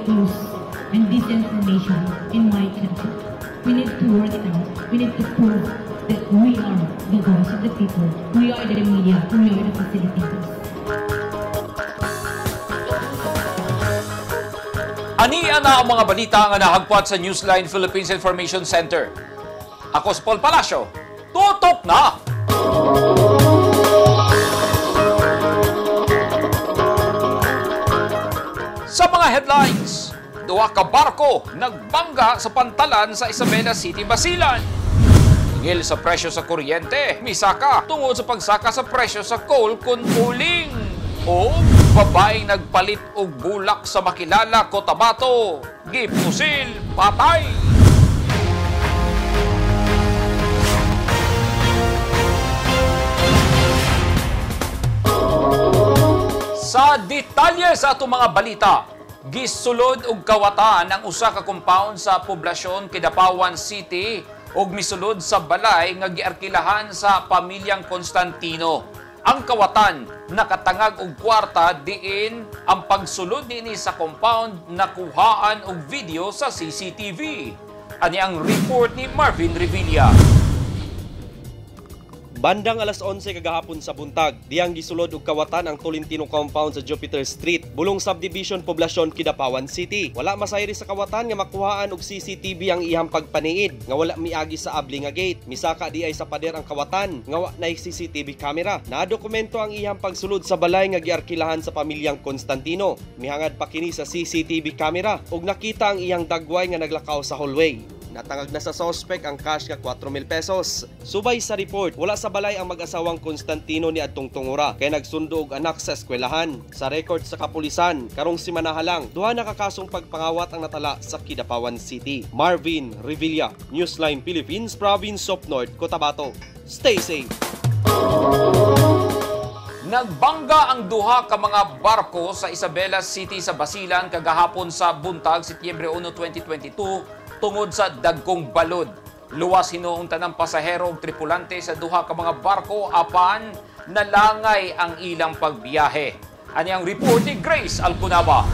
fake news and disinformation in my country. We need to work it out. We need to prove that we are the voice of the people. We are the media. We are the facilitators. Ani na ang mga balita nga nahagpot sa Newsline Philippines Information Center. Ako si Paul Palacio. Tutok na! Sa mga headlines, duha ka barko nagbangga sa pantalan sa Isabela City, Basilan. Hingil sa presyo sa kuryente, misaka tungod sa pagsaka sa presyo sa coal kun uling. O babaeng nagpalit og bulak sa makilala Cotabato, gipusil, patay. Sa detalye sa atong mga balita, gisulod og kawatan ang usa ka compound sa poblasyon Kidapawan City ug misulod sa balay nga giarkilahan sa pamilyang Constantino. Ang kawatan nakatangag og kwarta diin ang pagsulod niini sa compound nakuhaan og video sa CCTV. Ani ang report ni Marvin Revilla. Bandang alas 11 kagahapon sa buntag, diyang gisulod og kawatan ang Tolentino compound sa Jupiter Street, Bulong Subdivision, Poblasyon, Kidapawan City. Wala masayri sa kawatan nga makuhaan og CCTV ang iyang pagpaniid, nga wala miagi sa abli nga gate. Misaka di ay sa pader ang kawatan, nga wa nay CCTV camera. Nadokumento ang iyang pagsulod sa balay nga giarkilahan sa pamilyang Constantino. Mihangad pa kini sa CCTV camera ug nakita ang iyang dagway nga naglakaw sa hallway. Natangag na sa suspect ang cash nga 4,000 pesos. Subay sa report, wala sa balay ang mag-asawang Constantino ni adtong tungura kay nagsundo og anak sa eskwelahan. Sa record sa kapulisan, karong simana lang, duha na ka kasong pagpangawat ang natala sa Kidapawan City. Marvin Revilla, Newsline Philippines, Province of North Cotabato. Stay safe. Nagbangga ang duha ka mga barko sa Isabela City sa Basilan kagahapon sa buntag, Setyembre 1, 2022, tungod sa dagkong balod. Luwas hinuong tanang pasahero ug tripulante sa duha ka mga barko apan nalangay ang ilang pagbiyahe. Ani ang report ni Grace Alcunaba.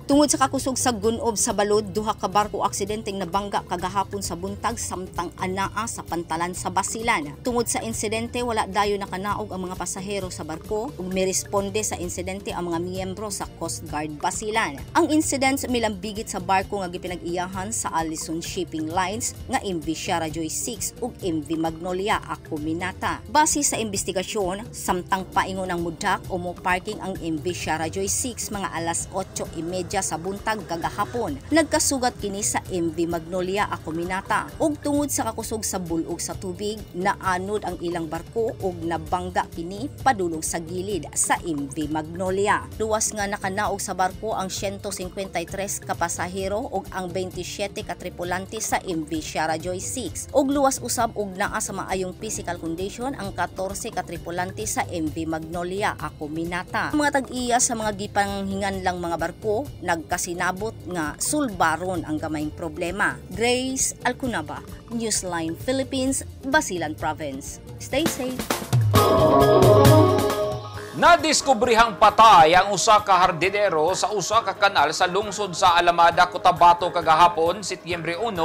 Tungod sa kakusog sa gunob sa balod, duha ka barko aksidenteng nabangga kagahapon sa buntag samtang anaa sa pantalan sa Basilan. Tungod sa insidente, wala dayon nakanaog ang mga pasahero sa barko ug miresponde sa insidente ang mga miyembro sa Coast Guard Basilan. Ang incident milambigit sa barko nga gipinag-iyahan sa Allison Shipping Lines nga MV Sierra Joy 6 ug MV Magnolia Acuminata. Base sa investigasyon, samtang paingon ang mudak o mo parking ang MV Sierra Joy 6 mga alas 8:30 sa buntag kagahapon. Nagkasugat kini sa MV Magnolia Acuminata ug tungod sa kakusog sa bulog sa tubig, naanod ang ilang barko ug nabangga kini padulong sa gilid sa MV Magnolia. Luwas nga nakanaog sa barko ang 153 ka pasahero ug ang 27 ka tripulante sa MV Sierra Joy 6 ug luwas usab ug naa sa maayong physical condition ang 14 ka tripulante sa MV Magnolia Acuminata. Mga tag-iya sa mga gipanghingan lang mga barko nagkasinabot nga sulbaron ang gamayng problema. Grace Alcunaba, Newsline Philippines, Basilan Province. Stay safe. Nadiskubrihang patay ang usa ka hardinero sa usa ka kanal sa lungsod sa Alamada, Cotabato kagahapon, Setyembre 1,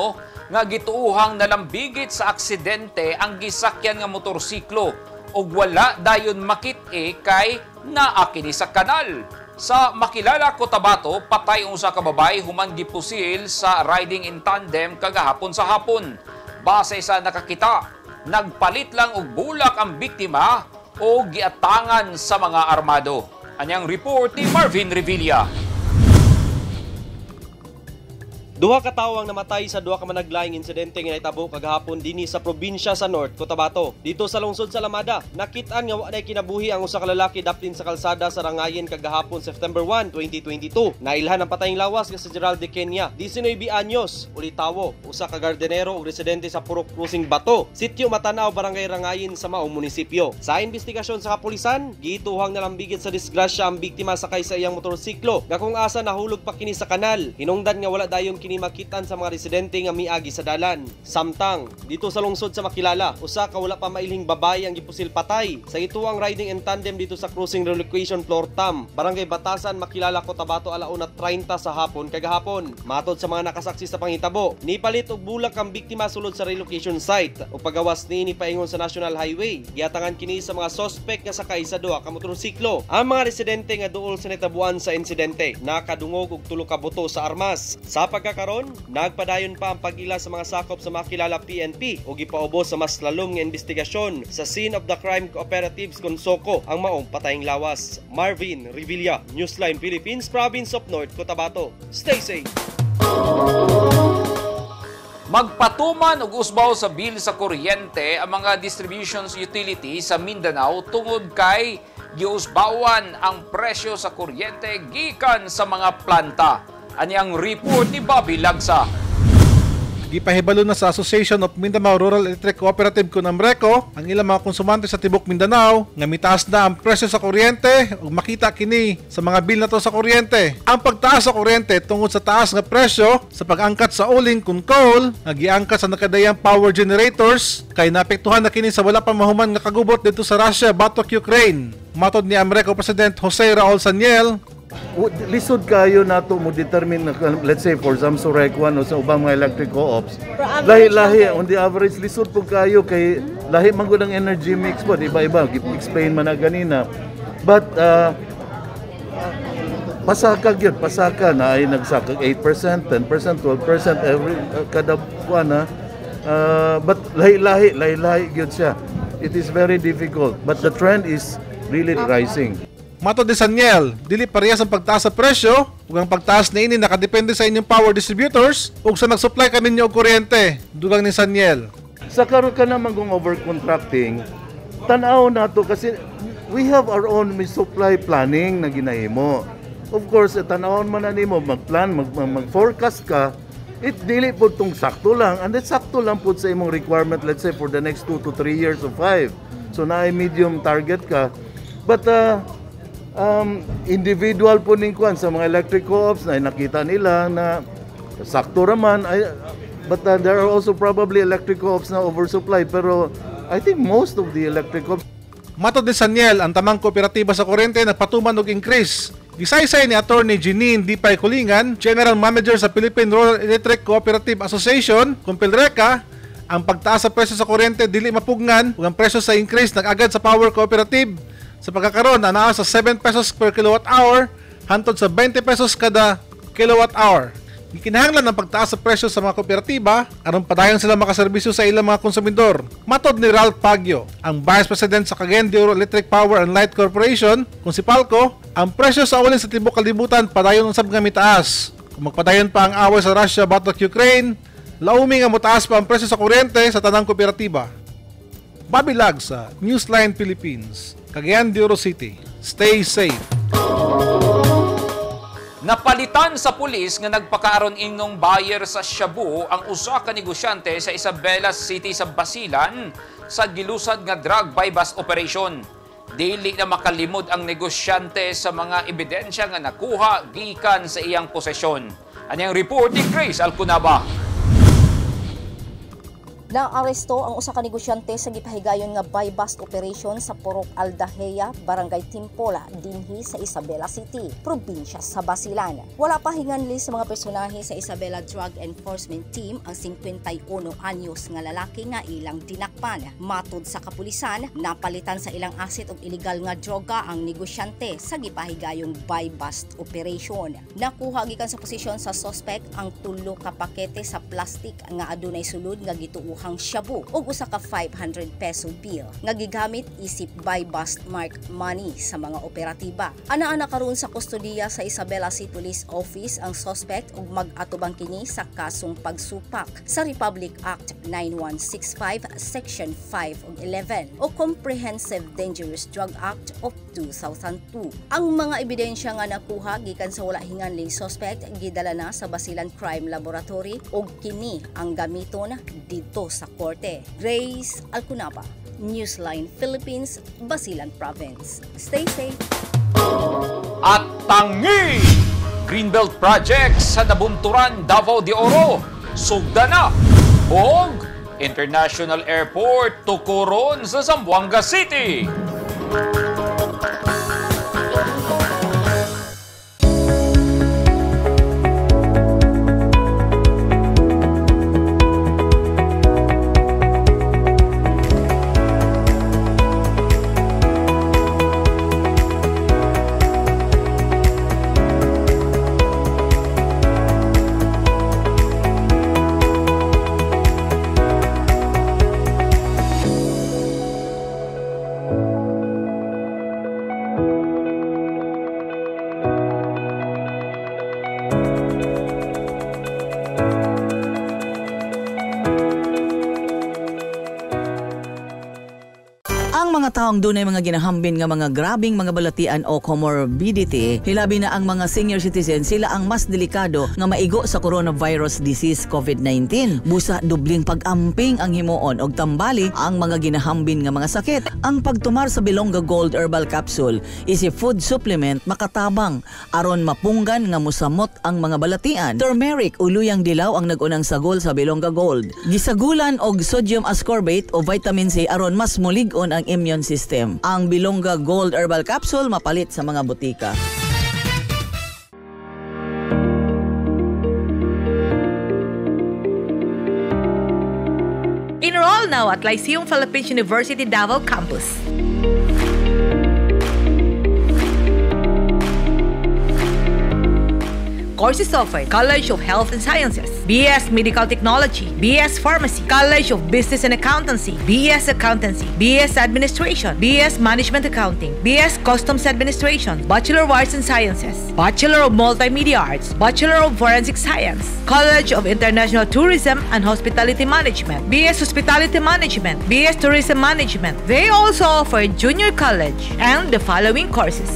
nga gituohang nalambigit sa aksidente ang gisakyan nga motorsiklo ug wala dayon makit-i kay naa kini sa kanal. Sa Makilala, Cotabato, patay ang usa ka babae human gipusil sa riding in tandem kagahapon sa hapon. Base sa nakakita, nagpalit lang og bulak ang biktima o giatangan sa mga armado. Anyang report ni Marvin Revilla. Duha ka tawo ang namatay sa duha ka managlaing insidente nga nahitabo kagahapon dinhi sa probinsya sa North Cotabato. Dito sa lungsod sa Alamada, nakit-an nga walay kinabuhi ang usa ka lalaki daplin sa kalsada sa Rangayen kagahapon September 1, 2022. Nailhan ang patayng lawas nga si Gerald de Kenya, 19 anyos, ulitawo, usa ka gardenero ug residente sa Purok Cruising Bato, Sitio Matanao, Barangay Rangayen sa maong munisipyo. Sa investigasyon sa kapulisan, gituhang nalambigit sa disgrasya ang biktima sakay sa iyang motorsiklo nga kung asa nahulog pa kini sa kanal. Hinungdan nga wala dayon kini kini makitan sa mga residente nga miagi sa dalan. Samtang dito sa lungsod sa Makilala, usa ka wala pa mailhing babae ang gipusil patay sa ituang riding in tandem dito sa crossing relocation floor tam, Barangay Batasan, Makilala, Cotabato, alauna 30 sa hapon kagahapon. Matod sa mga nakasaksi sa panghitabo, nipalit og bulak ang biktima sulod sa relocation site ug pagawas niini paingon sa National Highway. Giatangan kini sa mga suspect nga sakay sa duha ka motorsiklo. Ang mga residente nga duol sa nitabuan sa insidente nakadungog og tulo ka buto sa armas. Sa pagkakaron, nagpadayon pa ang pag-ila sa mga sakop sa Makilala PNP ug gipaubos sa mas lalom nga investigasyon sa Scene of the Crime Cooperatives Konsoko ang maong patayng lawas. Marvin Revilla, Newsline Philippines, Province of North Cotabato. Stay safe. Magpatuman og usbaw sa bill sa kuryente ang mga distributions utility sa Mindanao tungod kay giusbawan ang presyo sa kuryente gikan sa mga planta. Ani ang report ni Bobby Lagsa. Gipahibalo na sa Association of Mindanao Rural Electric Cooperative kun AMRECO ang ilang mga konsumante sa tibok Mindanao nga mitaas na ang presyo sa kuryente ug makita kini sa mga bill nato sa kuryente. Ang pagtaas sa kuryente tungod sa taas nga presyo sa pag-angkat sa uling kun coal nga giangkat sa nakadayang power generators kay naapektuhan na kini sa wala pa mahuman nga kagubot didto sa Russia batok Ukraine. Matod ni AMRECO President Jose Raul Saniel, Lisod kayo nato mo determine na, let's say for Zamsurek 1 o sa ubang mga electric co-ops, lahi-lahi. On the average, lisod pud kayo kay lahi man gud ang energy mix po, iba-iba, explain man na ganina, but pasaka gyud, pasaka na ay nagsakag 8%, 10%, 12% every kada buwan na, but lahi-lahi, lahi-lahi gyud siya. It is very difficult, but the trend is really rising. Matod ni Saniel, dili parehas ang pagtaas sa presyo ug ang pagtaas niini nakadepende sa inyong power distributors ug sa nag-supply kaninyo og kuryente. Dugang ni Saniel. Sa karon ka naman kung overcontracting, tanaw nato kasi we have our own supply planning na ginahimo. Of course, tanawon man na nimo, magplan, mag-forecast ka, it dili pud tong sakto lang, and then sakto lang pud sa imong requirement, let's say for the next 2 to 3 years or 5. So naay medium target ka. But individual po ning kwan sa mga electric co-ops na nakita nila na sakto raman ay, but there are also probably electric co-ops na oversupply, pero I think most of the electric co-ops. Matod ni Saniel, ang tamang kooperatiba sa kuryente nagpatuman og increase. Gisaysay ni Attorney Janine Dipay Kulingan, General Manager sa Philippine Rural Electric Cooperative Association, Kumpilreka, ang pagtaas sa presyo sa kuryente dili mapugngan ug ang presyo sa increase nag-agad sa power cooperative. Sa pagkakaron, anaa sa 7 pesos per kilowatt hour hantod sa 20 pesos kada kilowatt hour. Gikinahanglan ang pagtaas sa presyo sa mga kooperatiba aron padayon sila makaserbisyo sa ilang mga konsumidor. Matod ni Ralph Pagyo, ang Vice President sa Cagayan de Oro Electric Power and Light Corporation, kung CEPALCO, ang presyo sa uling sa tibuok kalibutan padayon usab nga mitaas. Kung magpadayon pa ang away sa Russia batok Ukraine, laumi nga motaas pa ang presyo sa kuryente sa tanang kooperatiba. Bobby Lagsa, Newsline Philippines, Cagayan de Oro City. Stay safe. Napalitan sa pulis nga nagpakaaron ingnong buyer sa shabu ang usa ka negosyante sa Isabela City sa Basilan sa gilusad nga drug buy-bust operation. Dili na makalimod ang negosyante sa mga ebidensya nga nakuha gikan sa iyang posesyon. Ani ang report ni Grace Alcunaba. Naaresto ang usa ka negosyante sa gipahigayon nga buy-bust operation sa Purok Aldahea, Barangay Timpola, dinhi sa Isabela City, probinsya sa Basilan. Wala pa hinganli sa mga personahe sa Isabela Drug Enforcement Team ang 51 anyos nga lalaki nga ilang dinakpan. Matod sa kapulisan, napalitan sa ilang asset og illegal nga droga ang negosyante sa gipahigayong buy-bust operation. Nakuha gikan sa posisyon sa suspect ang tulo ka pakete sa plastic nga adunay sulod nga gituohang shabu ug usa ka 500 peso bill nga gigamit isip buy-bust mark money sa mga operatiba. Ana-ana karon sa kustodiya sa Isabela City Police Office ang suspect ug mag-atubang kini sa kasong pagsupak sa Republic Act 9165 Section 5 ug 11 o Comprehensive Dangerous Drug Act of 2002. Ang mga ebidensya nga nakuha gikan sa wala hinganling suspect gidala na sa Basilan Crime Laboratory ug kini ang gamiton didto sa korte. Grace Alcunaba, Newsline Philippines, Basilan Province. Stay safe. At tangi! Greenbelt Project sa Nabunturan, Davao de Oro, sugda na. Og International Airport tukuron sa Zamboanga City. Taong dunay mga ginahambin nga mga grabing mga balatian o comorbidity, hilabi na ang mga senior citizen, sila ang mas delikado nga maigo sa coronavirus disease COVID-19. Busa dubling pag-amping ang himuon og tambali ang mga ginahambin nga mga sakit. Ang pagtumar sa Bilonga Gold Herbal Capsule is a food supplement makatabang aron mapunggan nga musamot ang mga balatian. Turmeric o luyang dilaw ang nagunang sagol sa Bilonga Gold. Gisagulan og sodium ascorbate o vitamin C aron mas mulig-on ang immune system. Ang Bilonga Gold Herbal Capsule mapalit sa mga butika. Enroll now at Lyceum Philippines University Davao Campus. Courses offered: College of Health and Sciences, BS Medical Technology, BS Pharmacy, College of Business and Accountancy, BS Accountancy, BS Administration, BS Management Accounting, BS Customs Administration, Bachelor of Arts and Sciences, Bachelor of Multimedia Arts, Bachelor of Forensic Science, College of International Tourism and Hospitality Management, BS Hospitality Management, BS Tourism Management. They also offer junior college and the following courses.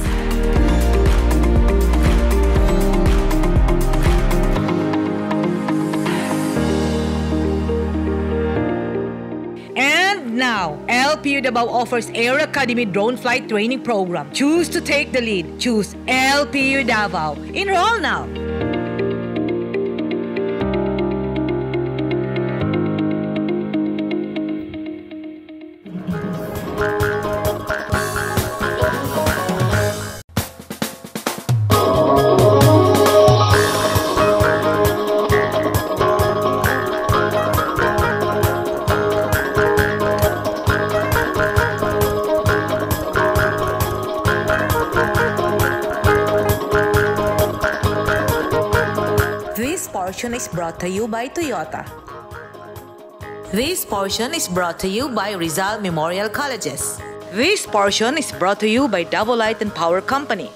Now, LPU Davao offers Air Academy Drone Flight Training Program. Choose to take the lead. Choose LPU Davao. Enroll now. This portion is brought to you by Toyota. This portion is brought to you by Rizal Memorial Colleges. This portion is brought to you by Davao Light and Power Company.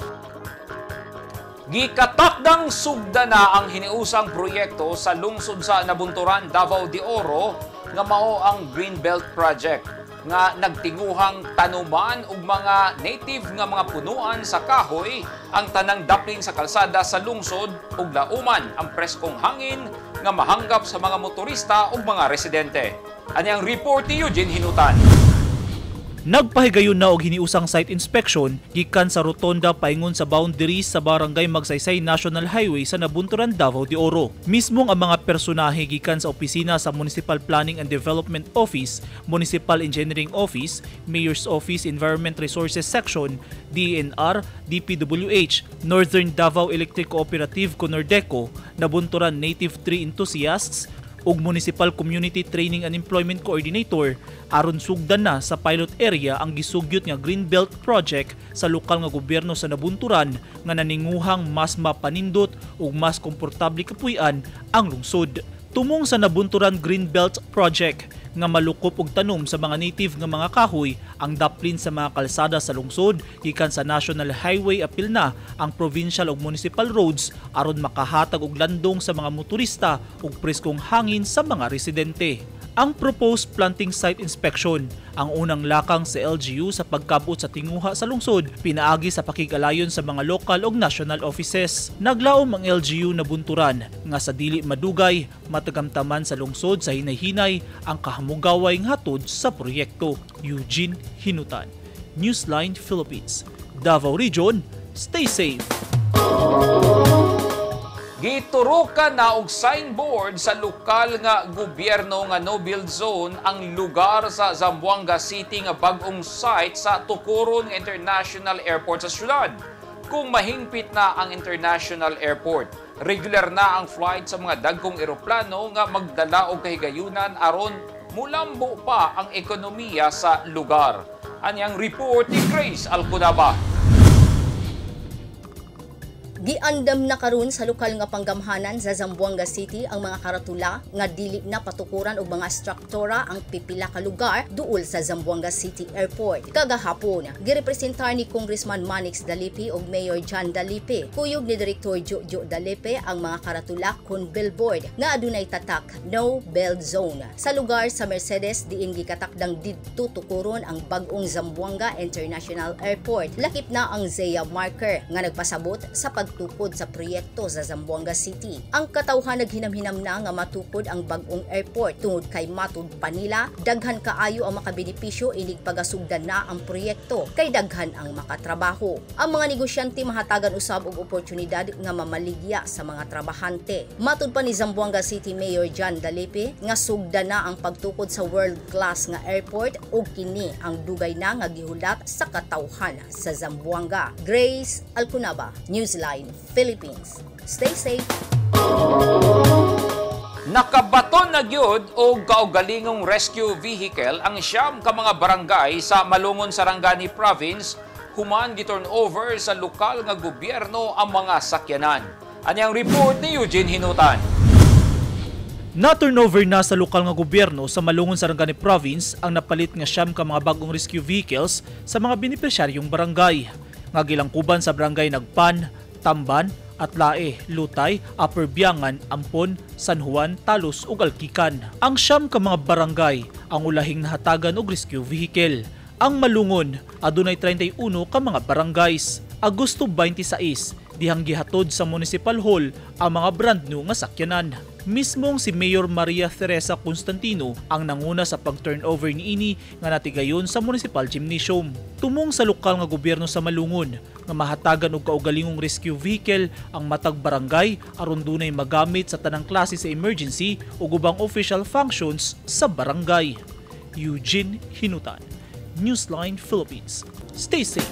Gikatakdang sugda na ang hiniusang proyekto sa lungsod sa Nabunturan, Davao de Oro nga mao ang Greenbelt Project nga nagtinguhang tanuman og mga native nga mga punuan sa kahoy ang tanang dapling sa kalsada sa lungsod ug lauman ang preskong hangin nga mahanggap sa mga motorista ug mga residente. Ani ang report ni Eugene Hinutan. Nagpahigayon na og hiniusang site inspection gikan sa rotonda paingon sa boundaries sa Barangay Magsaysay National Highway sa Nabunturan, Davao de Oro. Mismong ang mga personahe gikan sa opisina sa Municipal Planning and Development Office, Municipal Engineering Office, Mayor's Office Environment Resources Section, DENR, DPWH, Northern Davao Electric Cooperative Conordeco, Nabunturan Native Tree Enthusiasts, ug Municipal Community Training and Employment Coordinator aron sugdan na sa pilot area ang gisugyot nga Greenbelt Project sa lokal nga gobyerno sa Nabunturan nga naninguhang mas mapanindot ug mas komportable kapuy-an ang lungsod. Tumong sa Nabunturan Greenbelt Project nga malukop og tanom sa mga native nga mga kahoy ang daplin sa mga kalsada sa lungsod gikan sa National Highway apil na ang provincial ug municipal roads aron makahatag og landong sa mga motorista ug preskong hangin sa mga residente. Ang proposed planting site inspection ang unang lakang sa LGU sa pagkabot sa tinguha sa lungsod pinaagi sa pakig-alayon sa mga lokal ug national offices. Naglaom ang LGU Nabunturan nga sa dili madugay matagamtaman sa lungsod sa hinay-hinay ang kahamugaway nga hatod sa proyekto. Eugene Hinutan, Newsline Philippines, Davao Region. Stay safe. Giturukan na og signboard sa lokal nga gobyerno nga no build zone ang lugar sa Zamboanga City nga bag-ong site sa Tukuron International Airport sa syudad. Kung mahingpit na ang International Airport, regular na ang flight sa mga dagkong eroplano nga magdala og kahigayunan aron mulambo pa ang ekonomiya sa lugar. Anyang report ni Grace Alcunaba. Giandam na karon sa lokal nga panggamhanan sa Zamboanga City ang mga karatula nga dili na patukuran og mga struktura ang pipila ka lugar duol sa Zamboanga City Airport. Kagahapon, girepresentar ni Congressman Manix Dalipe ug Mayor John Dalipe, kuyog ni Direktor Jojo Dalipe ang mga karatula kun billboard nga adunay tatak No Build Zone. Sa lugar sa Mercedes diin gikatakdang didto tukuron ang bag-ong Zamboanga International Airport. Lakip na ang ZEA marker nga nagpasabot sa pagtukod sa proyekto sa Zamboanga City. Ang katawhan naghinamhinam na nga matukod ang bag-ong airport tungod kay matud pa nila daghan kaayo ang makabenepisyo inig pagasugdan na ang proyekto kay daghan ang makatrabaho. Ang mga negosyante mahatagan usab og oportunidad nga mamaligya sa mga trabahante. Matud pa ni Zamboanga City Mayor John Dalipe nga sugdan na ang pagtukod sa world class nga airport ug kini ang dugay na nga gihulat sa katawhan sa Zamboanga. Grace Alcunaba, Newsline Philippines. Stay safe. Nakabaton na gyud og kaugalingong rescue vehicle ang 9 ka mga barangay sa Malungon, Sarangani Province human gi-turn over sa lokal nga gobyerno ang mga sakyanan. Anyang report ni Eugene Hinutan. Na-turnover na sa lokal nga gobyerno sa Malungon, Sarangani Province ang napalit nga 9 ka mga bagong rescue vehicles sa mga benepisyaryong barangay. Nga gilangkuban sa barangay Nagpan, Tamban, Atlae, Lutay, Upper Biangan, Ampon, San Juan, Talos ug Alkikan. Ang 9 ka mga barangay ang ulahing nahatagan og rescue vehicle. Ang Malungon adunay 31 ka mga barangays. Agosto 26, dihang gihatod sa Municipal Hall ang mga brand new nga sakyanan. Mismong si Mayor Maria Teresa Constantino ang nanguna sa pag-turnover niini nga natigayon sa Municipal Gymnasium. Tumong sa lokal nga gobyerno sa Malungon nga mahatagan og kaugalingong rescue vehicle ang matag barangay aron dunay magamit sa tanang klase sa emergency ug ubang official functions sa barangay. Eugene Hinutan, Newsline Philippines. Stay safe.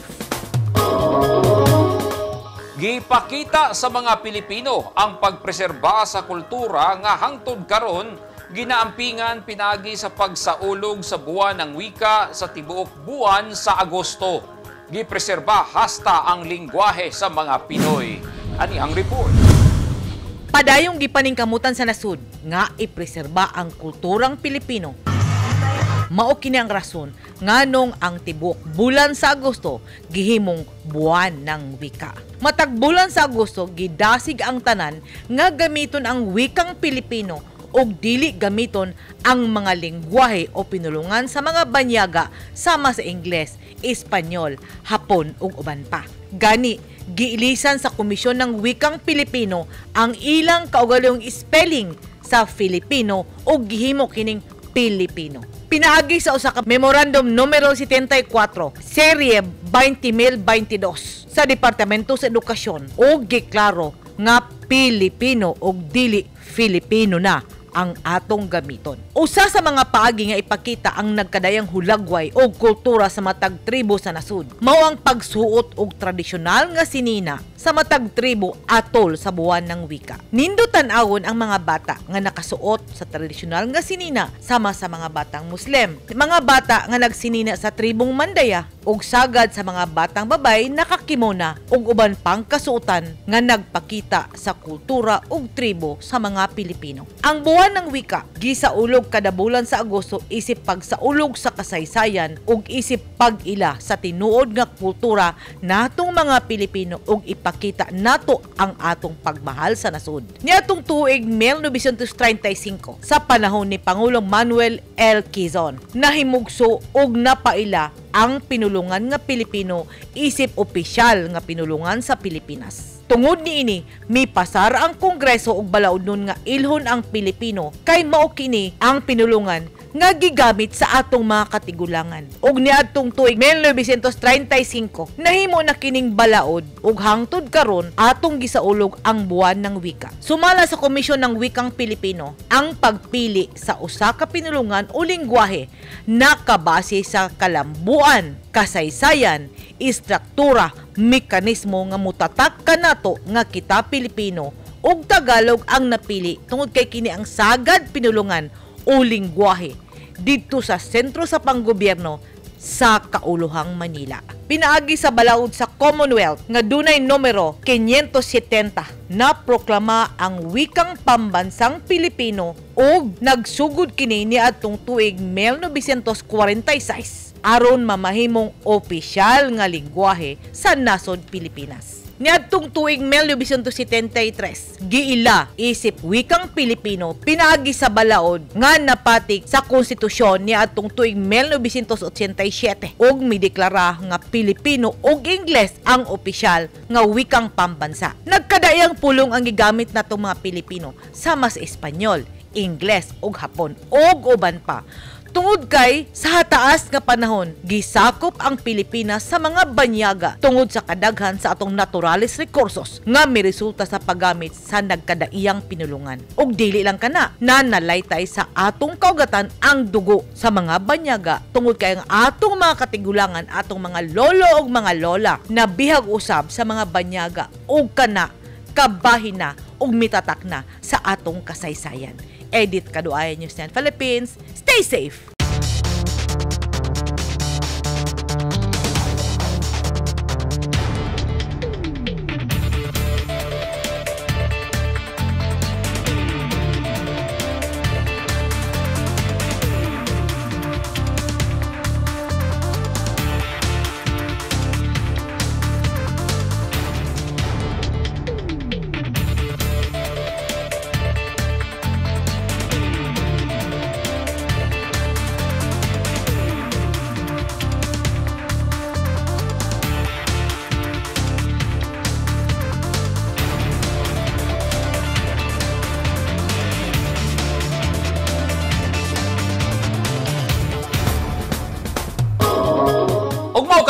Gipakita sa mga Pilipino ang pagpreserba sa kultura nga hangtod karon ginaampingan pinagi sa pagsaulog sa buwan ng wika sa tibuok buwan sa Agosto. Gipreserba hasta ang lingwahe sa mga Pinoy. Ani ang report. Padayong gipaningkamutan sa nasud nga ipreserba ang kulturang Pilipino. Mao kini ang rason nganong ang tibuok bulan sa Agosto gihimong buwan ng wika. Matag bulan sa Agosto gidasig ang tanan nga gamiton ang wikang Pilipino ug dili gamiton ang mga lengguwahe o pinulungan sa mga banyaga sama sa Ingles, Espanyol, Hapon ug uban pa. Gani giilisan sa Komisyon ng Wikang Pilipino ang ilang kaugalingong spelling sa Filipino ug gihimo kining Pilipino. Pinaagi sa usa ka Memorandum numero 74, Serye 20022 sa Departamento sa Edukasyon ug giklaro nga Pilipino ug dili Filipino na ang atong gamiton. Usa sa mga paagi nga ipakita ang nagkadayang hulagway o kultura sa matag tribo sa nasud. Mao ang pagsuot og tradisyonal nga sinina sa matag tribo atol sa buwan ng wika. Nindot tan-awon ang mga bata nga nakasuot sa tradisyonal nga sinina sama sa mga batang Muslim. Mga bata nga nagsinina sa tribong Mandaya ug sagad sa mga batang babay nakakimona ug uban pang kasuotan nga nagpakita sa kultura ug tribo sa mga Pilipino. Ang buwan ng wika gisaulog kada bulan sa Agosto isip pagsaulog sa kasaysayan ug isip pag-ila sa tinuod nga kultura natong mga Pilipino ug ipakita nato ang atong pagmahal sa nasud. Niadtong tuig 1935 sa panahon ni Pangulong Manuel L. Quezon, nahimugso ug napaila ang pinulungan nga Pilipino isip opisyal nga pinulungan sa Pilipinas. Tungod niini, mipasar ang Kongreso og balaod nun nga ilhon ang Pilipino kay mao kini ang pinulungan nga gigamit sa atong mga katigulangan. Ug niadtong tuig 1935, nahimo na kining balaod ug hangtod karon atong gisaulog ang Buwan ng Wika. Sumala sa Komisyon ng Wikang Pilipino, ang pagpili sa usa ka pinulungan o lingwahe nakabase sa kalambuan, kasaysayan, istruktura, mekanismo nga mutatak kanato nga kita Pilipino ug Tagalog ang napili tungod kay kini ang sagad pinulungan o lingwahe didto sa sentro sa panggobyerno sa Kauluhang Manila. Pinaagi sa balaod sa Commonwealth nga dunay numero 570 na proklama ang wikang pambansang Pilipino ug nagsugod kini niadtong tuig 1946 aron mamahimong opisyal nga lingwahe sa nasod Pilipinas. Niadtong tuig 1973, giila isip wikang Pilipino pinaagi sa balaod nga napatik sa konstitusyon niadtong tuig 1987 ug mideklara nga Pilipino ug Ingles ang opisyal nga wikang pambansa. Nagkadaiyang pulong ang gigamit natong mga Pilipino sama sa Espanyol, Ingles ug Hapon ug uban pa. Tungod kay sa hataas nga panahon, gisakop ang Pilipinas sa mga banyaga tungod sa kadaghan sa atong naturales recursos nga miresulta sa paggamit sa nagkadaiyang pinulungan. Ug dili lang kana, nanalaytay sa atong kaugatan ang dugo sa mga banyaga tungod kay ang atong mga katigulangan, atong mga lolo ug mga lola na bihag usab sa mga banyaga ug kana kabahin na ug mitatak na sa atong kasaysayan. Edit Kaduayan News 10 Philippines. Stay safe!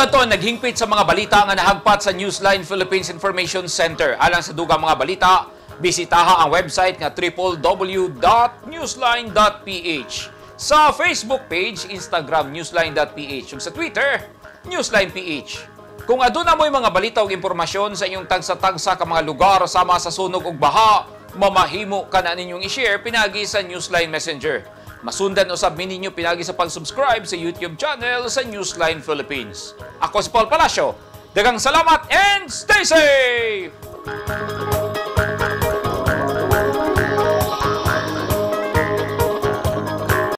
Kato naghingpit sa mga balita nga nahagpat sa Newsline Philippines Information Center. Alang sa dugang mga balita, bisitaha ang website nga www.newsline.ph. Sa Facebook page, Instagram newsline.ph ug sa Twitter, newsline.ph. Kung aduna mo'y mga balita ug impormasyon sa inyong tagsa-tagsa ka mga lugar sama sa sunog ug baha, mamahimo ka na ninyong i-share pinagi sa Newsline Messenger. Masundan usab mi ninyo pinagi sa pag-subscribe sa YouTube channel sa Newsline Philippines. Ako si Paul Palacio. Daghang salamat and stay safe!